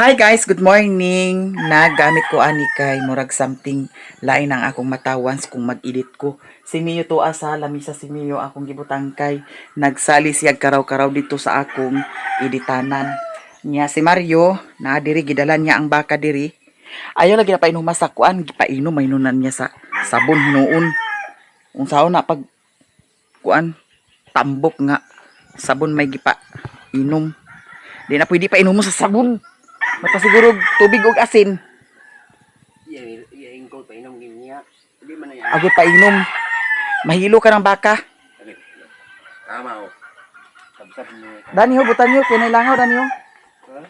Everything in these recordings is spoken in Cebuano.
Hi guys, good morning. Nagamit ko ani kay murag something lain ang akong matawans kung mag-edit ko. Si Mio to asa lamisa, si Mio akong gibutang kay nagsali siya karaw-karaw dito sa akong editanan. Nya si Mario na diri, gidala niya ang baka diri. Ayaw lagi na painom sa kuan, gipainom mainunan niya sa sabon hinuon. Unsaon na pag kuan, tambok nga sabon may gipa inom. Di na pwede pa inom mo sa sabon. Mapasiguro tubig ug asin. Iya, iya ingkol pa inom gini niya. Di man na yan. Agad painom. Mahilo ka ng baka. Okay. Tama oh. Sabsab mo. Dani ho, butan niyo, kinailangaw dani ho. Ha?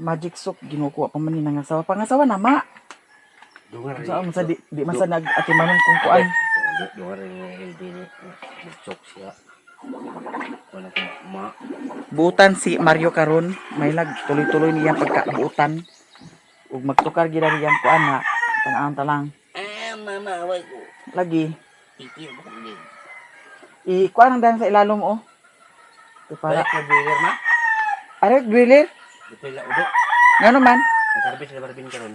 Magic soap ginukuha pa man ni nangasawa. Pangasawa na ma. Dungar. Sa mo sa di man sa nag atimanon kung kuan. Dungar ni LD ni. Butsok siya. Wala ko ma. Buutan si Mario karon, may lag tuloy-tuloy niya pagkabuutan. Ug magtukar gid niyang kuan ha. Tan-awon ta lang. Ah, mama, away ko. Lagi. Titi mo ko ni. I kuan ang dan sa ilalom oh. Ito para. Para ka boiler ma. Are driller? Dito la udo. Ngano man? Nagkarbis sila barbin karon.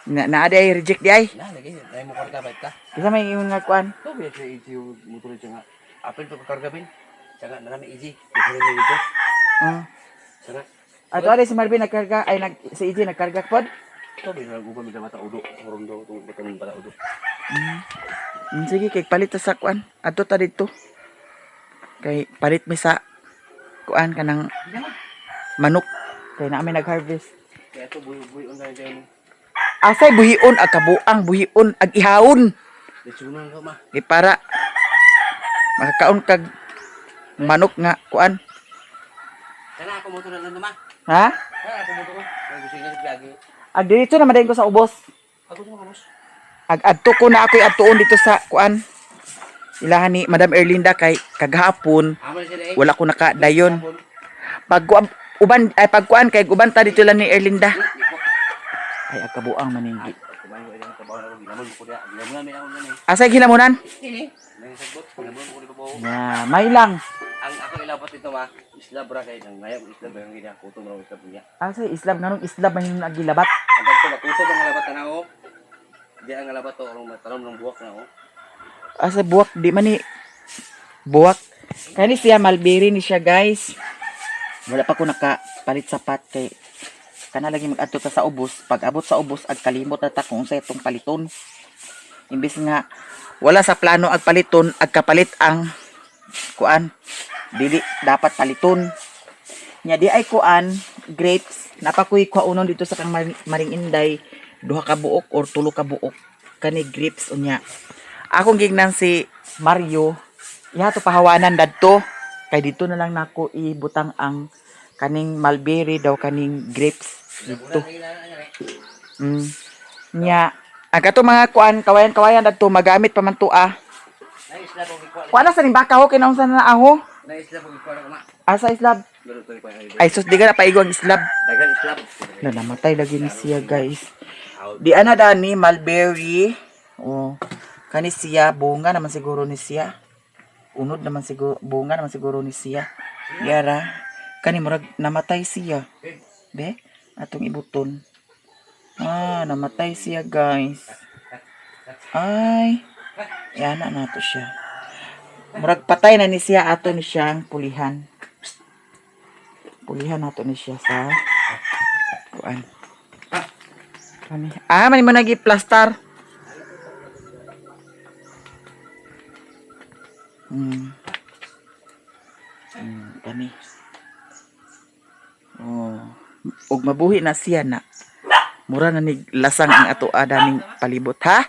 Na naa di ay reject di ay. Na lagi, dai mo karga ba ta? Kinsa may ingon nga kuan? To biya siya easy motor siya nga. Apil to karga bin. Siya nga narami easy. Dito rin dito. Ah. Siya nga. Ato ari si Marvin nagkarga ay nag si EJ nagkarga pod. To biya nag-uban mi sa mata udo. Rondo tong batang bata udo. Sige kay palit ta sa kuan. Adto ta didto. Kay palit mi sa kuan kanang manok kay naa mi nag-harvest. Kaya to buhi-buhi on na dyan. Asay buhion ag kabuang buhion ag ihawon. Lechonan ka ma. Kay para makakaon kag manok nga kuan. Kana ako motor na lang ma. Ha? Kana ako motor. Kaya gusto nga lagi. Ag diretso na madayon ko sa ubos. Ako sa mga boss. Ag adto ko na ako'y adtuon dito sa kuan. Ilahan ni Madam Erlinda kay kagahapon Amo na sila eh. wala ko nakadayon. Pag uban ay pagkuan kay uban ta dito lang ni Erlinda. Ay agkabuang maninggi. Kumain ko ilang trabaho na ako ginamon ko dia. Ginamon na ako gani. Asay gilamunan? Ini. Nang sagbot, ginamon ko di babaw. Ya, may lang. Ang ako ilabot dito ma. Isla bra kay nang ngayam isla ba yung gina kutom raw isla niya. Asay islam nganong islam man yung nagilabat. Ang dagto makutom ang labat tanaw. Di ang labat to orong matanom ng buwak na oh. Asay buwak di man ni buwak. Kani siya mulberry ni siya guys. Wala pa ko nakapalit sapat kay kana lagi mag-adto ta sa ubos. Pag abot sa ubos ag kalimot na ta kung unsay itong paliton. Imbis nga wala sa plano ag paliton, ag kapalit ang kuan dili dapat paliton. Nya di ay kuan grapes napakuy kuaunon dito sa kang Maring Inday, duha ka buok or tulo ka buok kani grapes. Unya akong gignan si Mario iha to pahawanan dadto kay dito na lang nako ibutang ang kaning mulberry daw kaning grapes dito. Nya ang kato mga kuan kawayan-kawayan dadto magamit pa man to ah. Na isla ko gikuha. Kuan na sa ning baka ho kinaunsa na aho. Na isla ko gikuha ko ma. Asa islab? Lolo to gikuha. Ay sus, di ka na paigo ang islab. Daghan isla. Na namatay lagi ni siya guys. Di ana dani mulberry. Oh. Kani siya bunga naman siguro ni siya. Unod naman siguro, bunga naman siguro ni siya. Yara. Kani murag namatay siya. Be, atong ibuton. Ah, namatay siya guys. Ay. Yana na to siya. Murag patay na ni siya, ato ni siyang pulihan. Pulihan nato ni siya sa kuan. Kani. Ah, man mo nagi plaster. Kani. Oh. Ug mabuhi na siya na. Mura na ni lasang ang ato adaning palibot ha.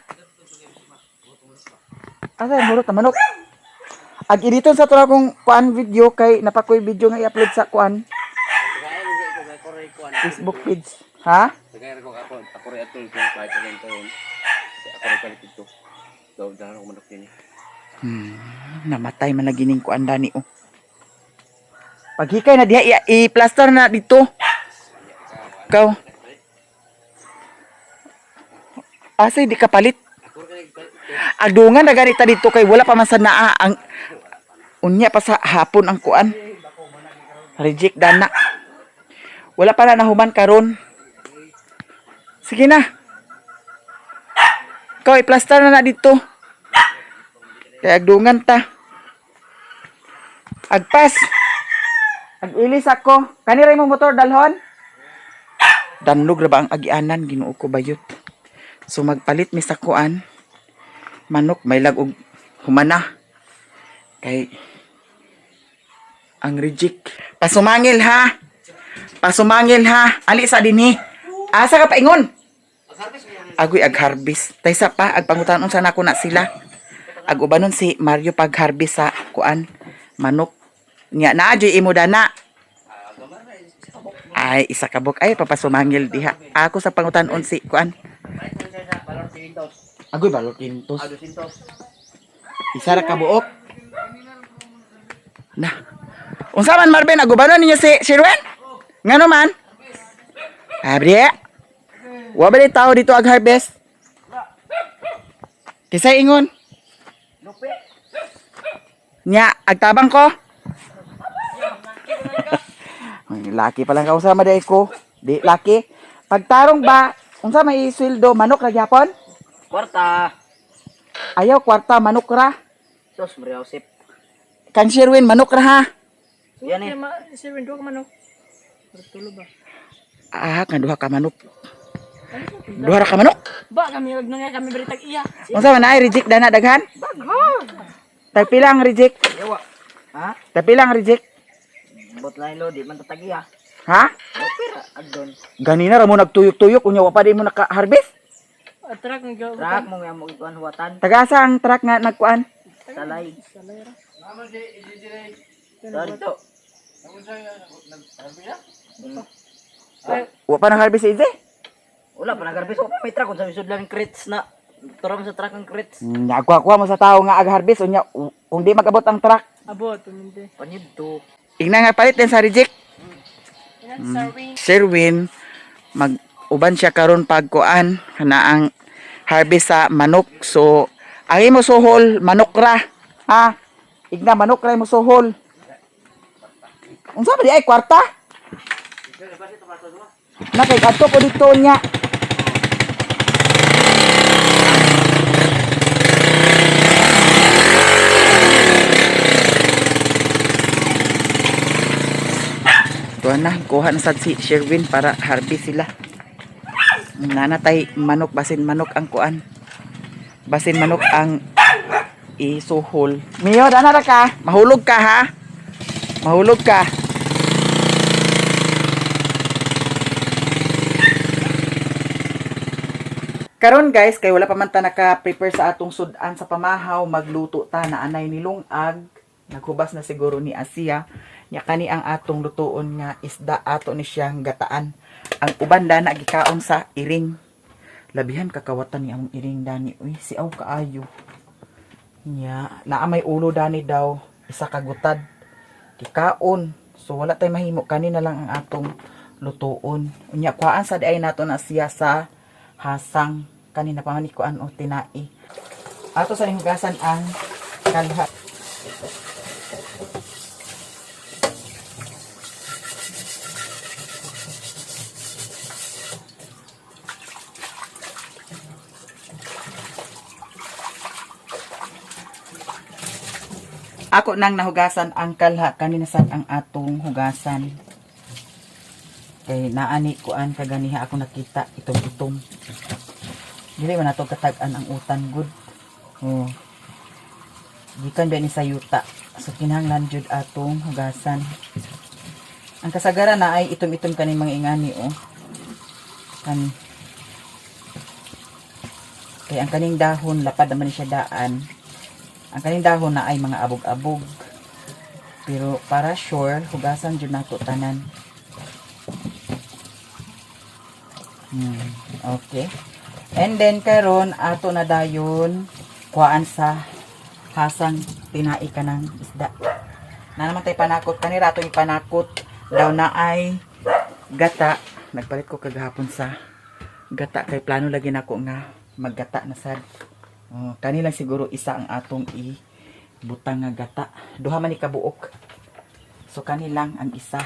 Asa murot na manok? Ag editon sa to akong kuan video kay napakoy video nga i-upload sa kuan Facebook page. Ha? Kaya ko ako ako rin atol ko kahit anong taon. Ako rin palit ito. Daw dahil ako manok din eh. Namatay man lagi ning kuan dani oh. Paghikay na diha i-plaster na dito. Ikaw. Asa di ka palit? Ako rin palit. Agdungan na ganita dito kay wala pa man sa naa ang unya pa sa hapon ang kuan. Reject dana. Wala pa na nahuman karon. Sige na. Ikaw, i-plaster na na dito. Kay agdungan ta. Agpas. Agilis ako. Kanira mo motor dalhon? Danlog ra ba ang agianan, Ginoo ko bayot. So magpalit mi sa kuan. Manok may lag og humana. Kay ang reject. Pasumangil ha. Pasumangil ha. Ali sa dinhi. Asa ka paingon? Agoy ag harvest. Taysa pa ag pangutan unsa nako na sila. Ag ubanon si Mario pag harvest sa kuan manok. Nya naa joy imo dana. Ay, isa ka buk. Ay, papasumangil diha. Ako sa pangutan-on si kuan. Agoy balor kintos. Isa ra ka buok. Na. Unsa man, Marvin, agubanon ninyo si Sherwin? Ngano man? Abre. Wa ba tao dito ag harvest? Kisay ingon? Nya, agtabang ko. Ay, laki pa lang kausama day ko. Di laki. Pagtarong ba, unsa may sweldo, manok ra gyapon? Kwarta. Ayaw kwarta, manok ra. Sos, Maria Josep. Kan Sherwin, manok ra ha. Yan eh. Sir, duha ka manok. Tulo ba? Ah, nga duha ka manok. Duha ra ka manok. Ba kami wag nga kami beritag iya. Unsa man ay reject dana daghan? Tagpila ang reject? Yawa. Ha? Tagpila ang reject? Bot lang lo, di man tatagi ha. Ha? Pera, agdon. Ganina ra mo nagtuyok-tuyok unya wa pa di mo naka-harvest. Atrak ng gaw. Truck mo nga mo ikuan huwatan. Tagasa ang truck nga nagkuan. Salay. Sorry to. Wa pa nag-harvest si Izzy? Wala pa nagarbis. Wala pa may truck. Kung sa misud lang crates na. Turo mo sa truck ang crates. Nagkuha-kuha mo sa tao nga ag-harvest unya kung di mag-abot ang truck. Abot tumindi. Panyid to. Igna nga palit din sa reject. Inan serving. Sherwin mag uban siya karon pagkuan na ang harvest sa manok. So ang imo suhol manok ra. Ha? Igna manok ra imo suhol. Unsa ba di ay kwarta? Na kay kadto ko dito niya. Tuwa na, kuha na sad si Sherwin para harvest sila. Nanatay manok, basin manok ang kuan. Basin manok ang isuhol. Mio, dana ra ka. Mahulog ka ha. Mahulog ka. Karon guys, kay wala pa man ta naka-prepare sa atong sudan sa pamahaw, magluto ta na anay nilungag. Naghubas na siguro ni Asia. Nya kani ang atong lutuon nga isda ato ni siyang gataan. Ang uban dana gikaon sa iring. Labihan kakawatan ni among iring dani. Uy, siaw kaayo. Nya, naa may ulo dani daw, isa ka gutad. Gikaon. So wala tay mahimo kani na lang ang atong lutuon. Unya kuhaan sa diay nato na siya sa hasang kanina pa man ni kuan o tinai. Ato sa hugasan ang kalha. Ako nang nahugasan ang kalha kanina sad ang atong hugasan. Kay naani kuan kaganiha ako nakita itom-itom. Dili man nato katag-an ang utan good. Oh. Gikan ba ni sa yuta. So kinahanglan jud atong hugasan. Ang kasagaran na ay itom-itom kaning mga ingani oh. Kani. Kay ang kaning dahon lapad naman ni siya daan. Ang kaning dahon na ay mga abog-abog. Pero para sure, hugasan jud nato tanan. Okay. And then karon ato na dayon kuhaan sa hasang tinai ka ng isda. Na naman tay panakot kanira ato ipanakot daw na ay gata. Nagpalit ko kagahapon sa gata kay plano lagi nako nga maggata na sad. Oh, kani lang siguro isa ang atong i butang nga gata. Duha man ni kabuok. So kani lang ang isa.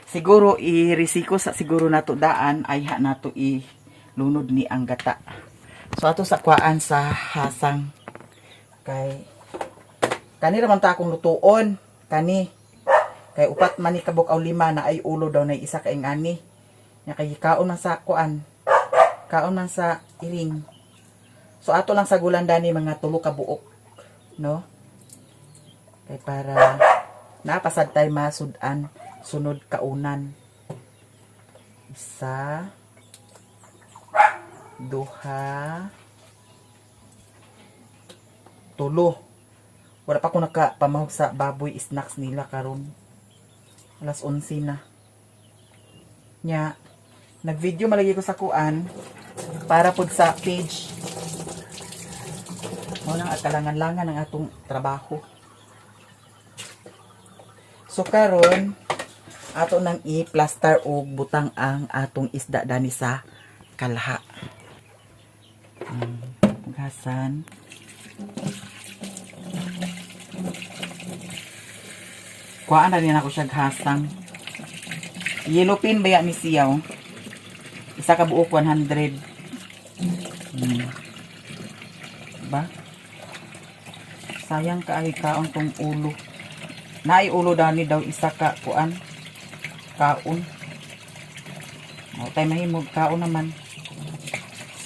Siguro i-risiko sa siguro nato daan ay ha nato i Lunod ni ang gata. So ato sa kuan sa hasang kay kani ra man ta akong lutuon kani kay upat man ni kabuk aw lima na ay ulo daw na isa ka ingani nya kay kaon man sa kuan, kaon man sa iring. So ato lang sa gulan dani mga tulo ka buok, no, kay para napasad tay masud-an sunod kaunan. Isa, duha, tulo. Wala pa ko nakapamahog sa baboy snacks nila karon. Alas 11 na. Nya, nag-video malagi ko sa kuan para pud sa page. Mao lang kalangan-langan ang atong trabaho. So karon ato nang i-plaster og butang ang atong isda dani sa kalha. Gasan. Kuhaan na rin ako siya hasang. Yellow pin ba yan ni siya, oh? Isa ka buok 100. Ba? Sayang ka ay kaon tong ulo. Naay ulo dani daw isa ka kuan. Kaon. O tay mahimog kaon naman.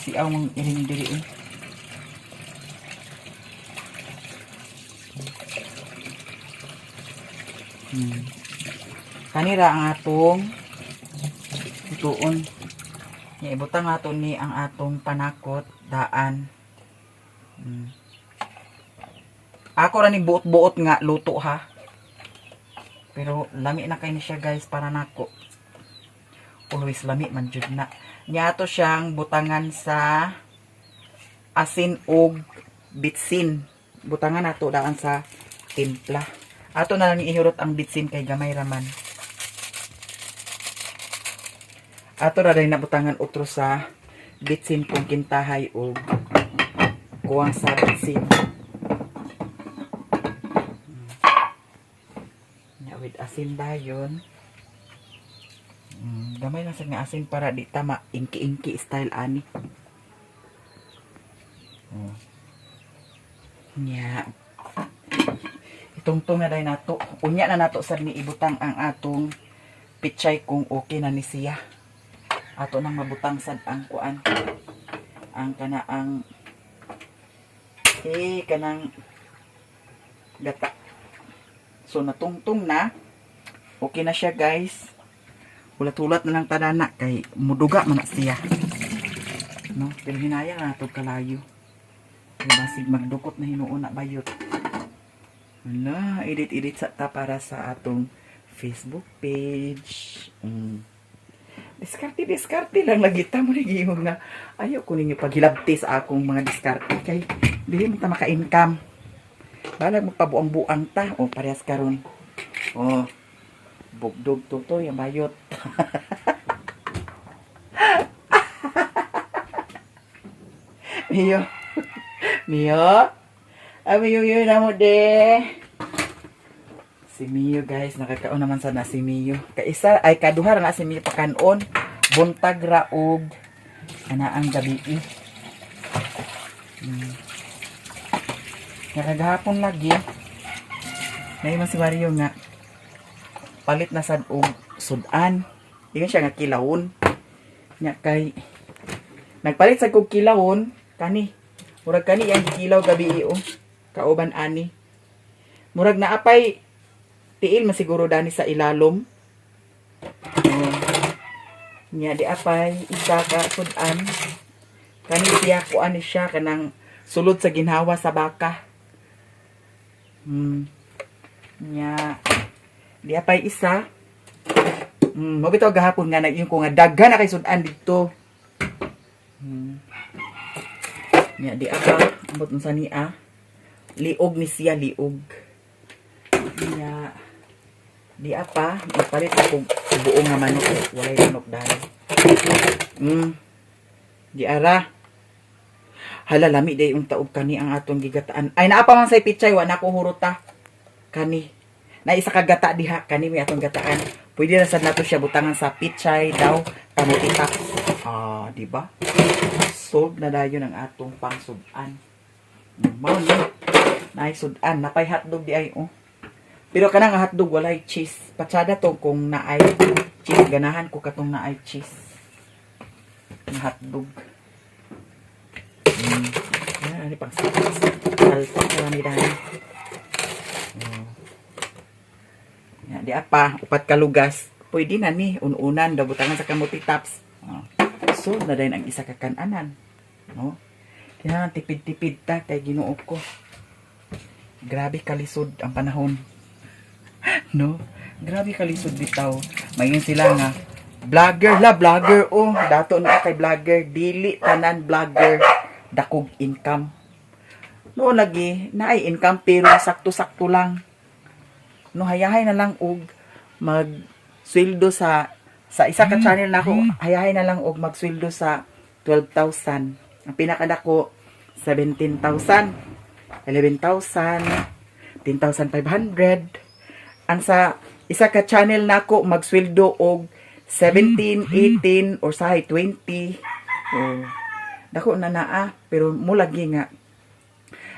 Siaw mong iring diri eh. Kanira ang atong tuon. Ya, ibutang ato ni ang atong panakot daan. Ako ra ni buot-buot nga luto ha. Pero lami na kay ni siya guys para nako. Always lami man jud na. Nya ato siyang butangan sa asin og bitsin. Butangan nato daan sa timpla. Ato na lang ihurot ang bitsin kay gamay raman. Ato ra rin nabutangan utro sa bitsin kung kintahay og kuwang sa bitsin. Nya with asin dayon. Gamay lang sa nga asin para di tama inki-inki style ani. Oh. Nya. Itungtong na dahil nato. Unya na nato sad ni ibutang ang atong pichay kung okay na ni siya. Ato nang mabutang sad ang kuan. Ang kana ang eh kanang gata. So natungtong na. Okay na siya guys. Hulat-hulat na lang tadana kay muduga man na siya. No, pero hinaya na nato kalayo. Kay basig magdukot na hinuon na bayot. Wala, edit-edit sa ta para sa atong Facebook page. Diskarte, diskarte lang lagi ta mo ni nga. Ayaw ko ninyo paghilabti sa akong mga diskarte kay dili man ta maka-income. Balag magpabuang-buang ta. O, parehas karon. O, bugdog to to, yung bayot. Mio. Mio. Ah, Mio, Mio na mo de. Si Mio guys, nakakaon naman sana si Mio. Kaisa ay kaduha ra na si Mio pakanon. Buntag ra og ana ang gabi. Nakagahapon lagi. Naima si Mario nga palit na sad og sudan. Ingon siya nga kilawon. Nya kay nagpalit sad kog kilawon kani. Murag kani ang kilaw gabi oh. Kauban ani. Murag naapay tiil masiguro dani sa ilalom. Oh. Nya di apay isa ka sudan. Kani siya kuan ni siya kanang sulod sa ginhawa sa baka. Nya di apay isa. Mo bitaw gahapon nga nag ko nga daghan na kay sudan didto. Nya di apa ambot unsa niya. Liog ni siya liog. Nya di apa ipalit ako buo nga manok, walay manok dahil. Di ara. Hala lami day yung taog kani ang atong gigataan. Ay naa pa man say pichay wa na ko huruta. Kani. Na isa ka gata diha kani may atong gataan. Pwede na sad nato siya butangan sa pichay daw kamuti tops. Ah, di ba? Solve na dayon ang atong pangsudan. Mao ni. Naay sudan, napay hotdog di ay oh. Pero kanang hotdog walay cheese. Patsada to kung naay cheese, ganahan ko katong naay cheese. Ang hotdog. Yan, ano pang salsa karami dahil. Yan, di apa, upat ka lugas. Pwede na ni, ununan, daw butangan sa kamuti tops. Oh. So, na din ang isa ka kananan. No? Kaya tipid-tipid ta kay Ginoo ko. Grabe kalisod ang panahon. No? Grabe kalisod bitaw. Mayon sila nga vlogger la vlogger oh, dato na kay vlogger, dili tanan vlogger dakog income. No lagi naay income pero sakto-sakto lang. No, hayahay na lang og mag sweldo sa isa ka channel nako, hayahay na lang og magsweldo sa 12,000. Ang pinakadako 17,000, 11,000, 10,500. Ang sa isa ka channel nako magsweldo og 17, 18 or sahay 20. Oh. Dako na naa pero mo lagi nga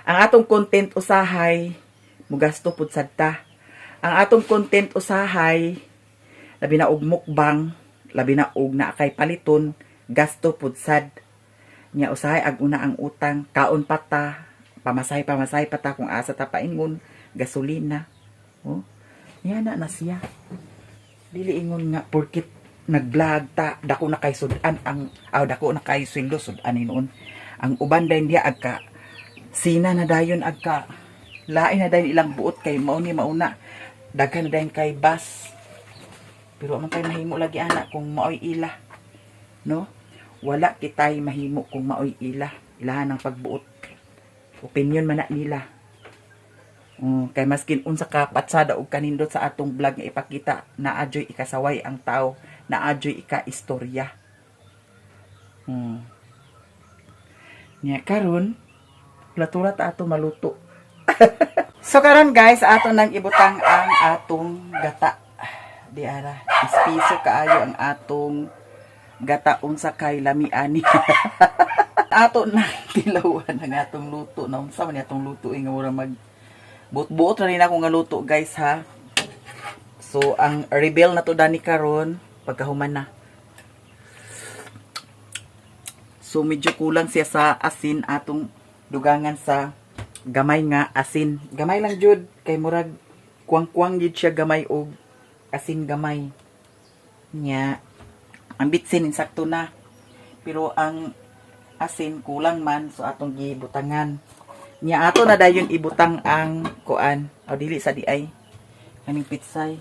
ang atong content usahay mugasto pud sad ta. Ang atong content usahay labi na og mukbang, labi na og naa kay paliton, gasto pud sad. Nya usahay ag una ang utang, kaon pa ta, pamasahe pamasahe pa ta kung asa ta paingon, gasolina. Oh. Nya na na siya. Dili ingon nga porkit nag-vlog ta, dako na kay sudan ang aw dako na kay sweldo sudan noon. Ang uban dayon diya agka sina na dayon agka lain na dayon ilang buot kay mao ni mauna daghan na dayon kay bus. Pero aman tayo mahimo lagi ana kung maoy ila. No? Wala kitay mahimo kung maoy ila. Ilahan ang pagbuot. Opinion man na nila. Kay maskin unsa ka patsada og kanindot sa atong vlog nga ipakita, naa joy ikasaway ang tao, naa joy ika-istorya. Nya karon latura ta ato maluto. So karon guys, ato nang ibutang ang atong gata. Di ara, ispiso kaayo ang atong gata unsa kay lami ani. Ato na tilawan ang atong luto na unsa man ni atong luto eh, nga mura mag buot-buot na rin ako nga luto guys ha. So ang reveal na to dani karon pagkahuman na. So medyo kulang siya sa asin, atong dugangan sa gamay nga asin. Gamay lang jud kay murag kuwang-kuwang jud siya gamay og asin gamay. Nya ang bitsin insakto na. Pero ang asin kulang man, so atong gibutangan. Nya ato na dayon ibutang ang kuan. O dili sa di ay kaning pitsay.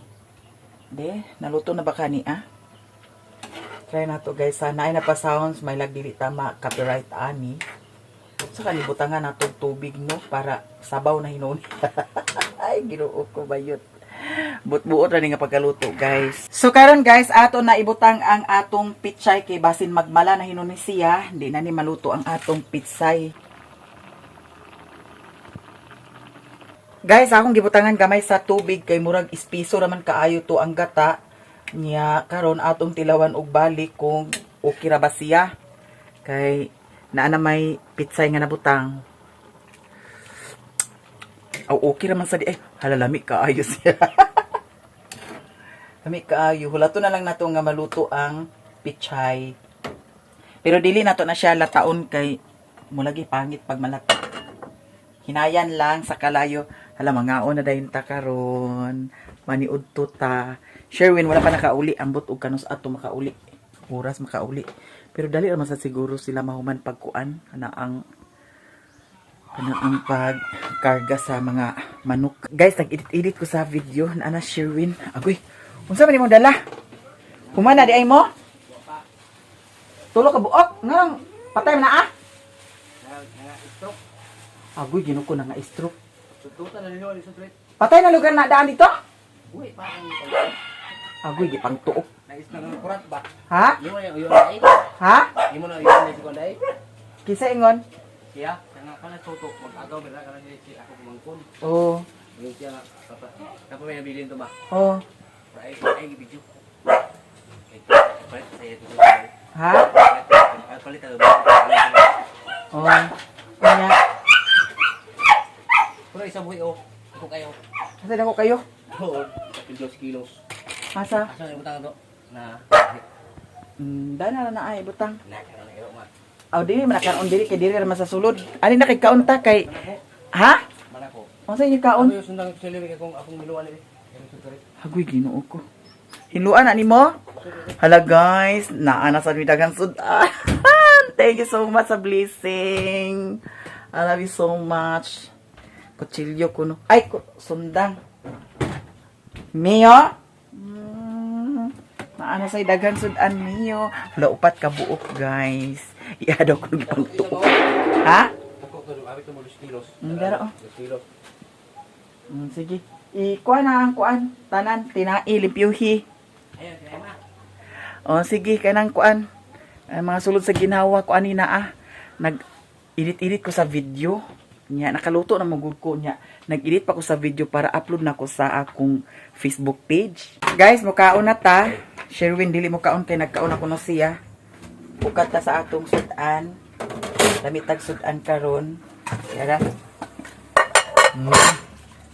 De, naluto na ba kani ah? Try na to guys. Sana ay napa sounds may lag dili tama copyright ani. Sa kalibutangan nato tubig no para sabaw na hinuon. Ay, Ginoo ko bayot. Buot-buot ra ni nga pagkaluto guys. So karon guys, ato na ibutang ang atong pitsay kay basin magmala na hinuon ni siya, hindi na ni maluto ang atong pitsay. Guys, akong gibutangan gamay sa tubig kay murag ispiso raman kaayo to ang gata. Nya karon atong tilawan og balik kung okay ra ba siya. Kay naa na may pitsay nga nabutang. Aw, okay ra man sa di ay hala lami kaayo siya. Lami kaayo. Hulato na lang nato nga maluto ang pichay. Pero dili nato na siya lataon kay mulagi pangit pag malata. Hinayan lang sa kalayo. Hala, mangaon na dayon ta karon. Maniudto ta. Sherwin, wala pa nakauli. Ambot og kanus ato makauli. Oras makauli. Pero dali ra man sa siguro sila mahuman pagkuan. Ana ang pagkarga sa mga manok. Guys, nag-edit-edit ko sa video na ana Sherwin. Agoy, unsa man imong dala? Humana di ay mo? Tulo ka buok ngang patay man na ah. Stroke. Agoy, Ginoo ko na nga stroke. Tututan na nilo sa street. Patay na lugar na daan dito? Uy, pa ang Agoy, di pang tuok. nais na ng kurat ba? Ha? Imo na yung ay. Ha? Imo na yung ay si konday. Kisa ingon? Siya, nga kana tutok mag-agaw bira kana si ako kumangkon. Oo. Yung siya nga kapa. Kapa may nabilin to ba? Oh. Ay, ay, video ko. Kay palit sa iyo. Ha? Ay, palit ang. Oh. Kanya. Pero isa buhi oh. Ako kayo. Asa dako kayo? Oo, 2 kilos. Asa? Asa yung butang to? Na. Dana na ay butang. Na kana na iro man. Aw dili man kaon dili kay dili ra man sa sulod. Ani na kay kaon ta kay Ha? Mana ko. Unsa inyo kaon? Ano yung sundang ko sa liwi kay kung akong miluan ni. Hagoy, Ginoo ko. Hiluan na nimo? Hala guys, naa na sa mi daghang sudan. Thank you so much sa blessing. I love you so much. Kutsilyo ko no. Ay, sundang. Mio? Naa na sa daghan sudan, Mio. Hala, upat ka buok, guys. Iya daw ko gipangtuok. Ha? Ako ko abi ko mo 2 kilos. Dara, oh. 2 kilos. Sige. Ikuan na ang kuan. Tanan, tinai, limpyuhi. Ayan, kaya ma. Oh, sige, kanang kuan. Ay, mga sulod sa ginhawa ko ani na ah. Nag edit-edit ko sa video. Nya nakaluto na magud ko nya. Nag-edit pa ko sa video para upload na ko sa akong Facebook page. Guys, mukaon na ta. Sherwin dili mo kaon kay nagkaon ako no siya. Ukat ta sa atong sudan. Lamitag sudan karon. Yara.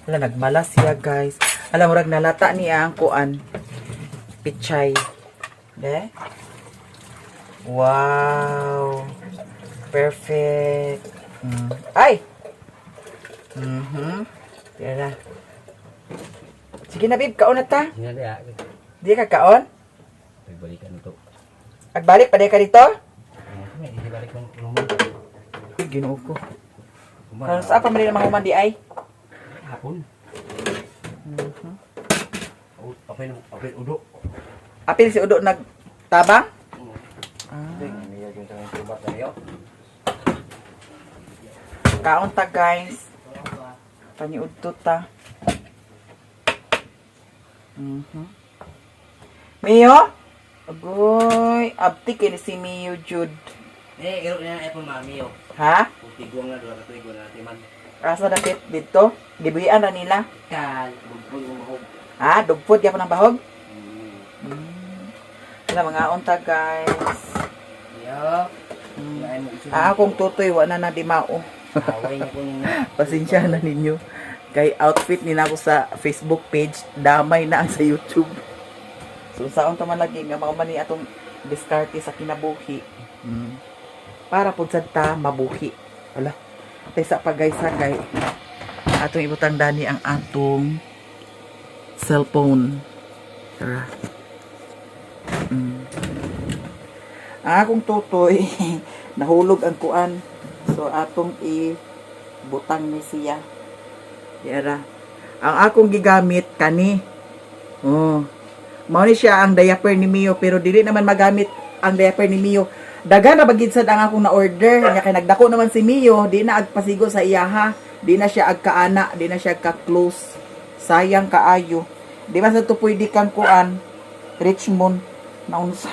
Wala nagmalas siya, guys. Alam murag nalata niya ang kuan. Pichay. De? Wow. Perfect. Ay! Tira. Sige na, babe. Kaon na ta. Sige na. Di ka kaon? Pagbalikan to. Agbalik pa di ka dito? Hindi balik mong lumo. Ay, Ginoo ko. Karon sa pa man mga human di ay? Hapon. Apel, apel udo. Apil si Udo nagtabang? Ah. Kaon ta, guys. Paniudto ta. Mio? Agoy, abti kini si Mio Jude. Eh, iro na iPhone mami yo. Ha? Kung tiguang na dua ka tuig na timan. Asa dapit dito? Gibuhian ra nila. Kal, bugpon mo mahog. Ha? Dugpod gyapon ang bahog? Wala mga unta, guys. Yo. Ay mo isu. Ah, akong tutoy wa na na di mao. Away niya kung Pasensya na ninyo. Kay outfit nila ako sa Facebook page, damay na ang sa YouTube. So saon ta man lagi nga mao man ni atong diskarte sa kinabuhi. Para pud sad ta mabuhi. Ala. Taysa pa guys ha gay. Atong ibutang dani ang atong cellphone. Tara. Ang akong tutoy nahulog ang kuan. So atong i butang ni siya. Yara. Ang akong gigamit kani. Oh. Mao ni siya ang diaper ni Mio pero dili naman magamit ang diaper ni Mio. Daghan ra bagid sad ang akong na-order. Nya kay nagdako naman si Mio, di na agpasigo sa iyaha, di na siya agkaana, di na siya agka-close. Sayang kaayo. Di ba sa to pwede kang kuan Richmond naunsa.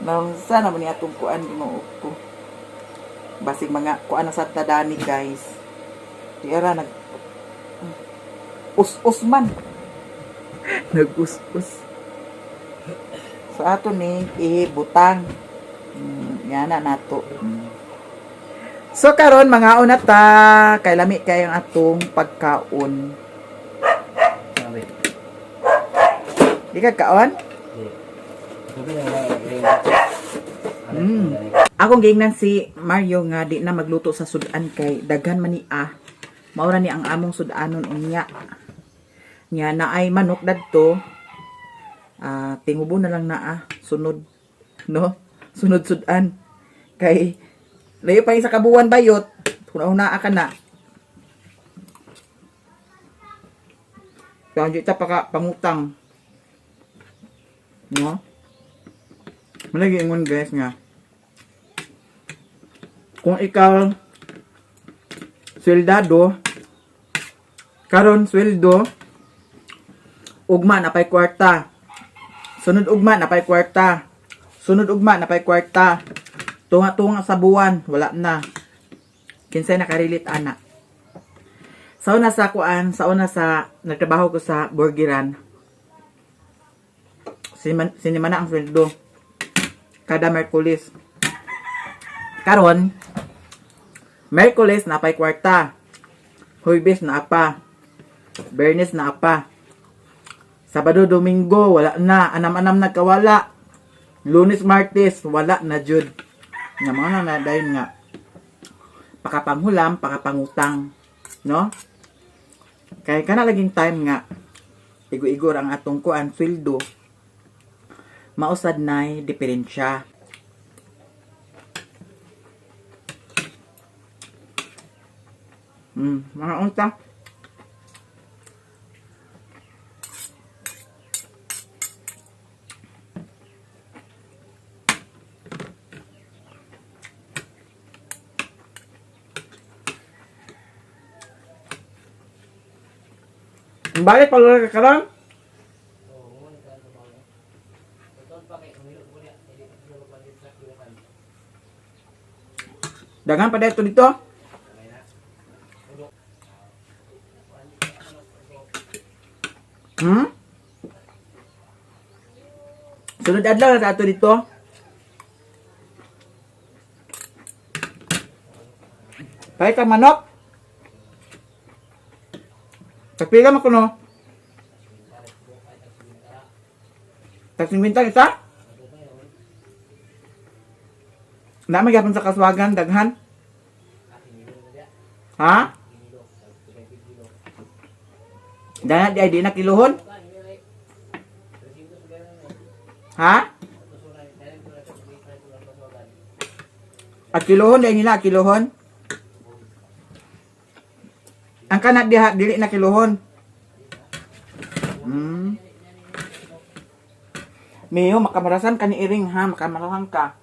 Naunsa naman ni atong kuan, Ginoo ko. Basig mga kuan na sa tadani, guys. Di ara nag us-us man. Nag-us-us. So ato ni ibutang. Yana nato. So karon mga una ta kay lami kay ang atong pagkaon. Sabi. Di ka kaon? Di. Sabi na lang. Akong giingnan si Mario nga di na magluto sa sudan kay daghan man ni ah. Maura ni ang among sudanon unya. Nya na ay manok dadto. Ah, tingubo na lang na ah, sunod no? Sunod sudan. Kay layo pa sa kabuan bayot. Una-una ka na. Kaya ta pa pangutang. No? Malagi ingon guys nga. Kung ikaw sweldado karon sweldo ugma na pay kwarta, sunod ugma na pay kwarta, sunod ugma na pay kwarta, tunga-tunga sa buwan wala na. Kinsay nakarelate ana? Sa una sa kuan, sa una sa nagtrabaho ko sa burgeran. Sinimana ang sweldo. Kada Merkulis. Karon, Merkulis na pa'y kwarta. Huwebes na pa. Bernes na pa. Sabado, Domingo, wala na. Anam-anam nagkawala. Lunes, Martes, wala na jud. Nga mga na na dayon nga. Pakapanghulam, pakapangutang. No? Kaya kana laging time nga igo-igor ang atong kuan sweldo. Mausad na'y diferensya. Mga unta. Balik pa ka karon? Dagan pa dito dito. Sunod adlaw na ato dito. Pahit ang manok. Tagpila man kuno. Tag 50 isa? Na magyapon sa kaswagan daghan. Ha? Dana di ay di na kiluhon. Ha? At kiluhon dahil nila kiluhon. Ang kanat diha dili na kiluhon. Mayo, makamarasan ka ni Iring ha, makamarasan ka.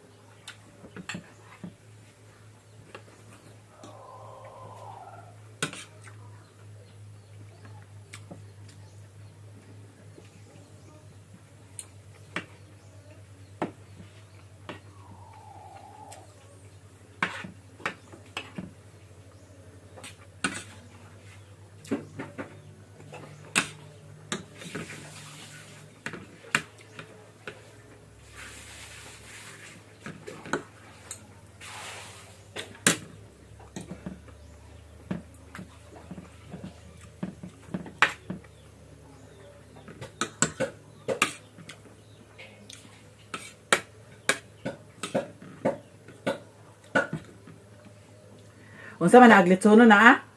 Unsa man na aglitsono na ah?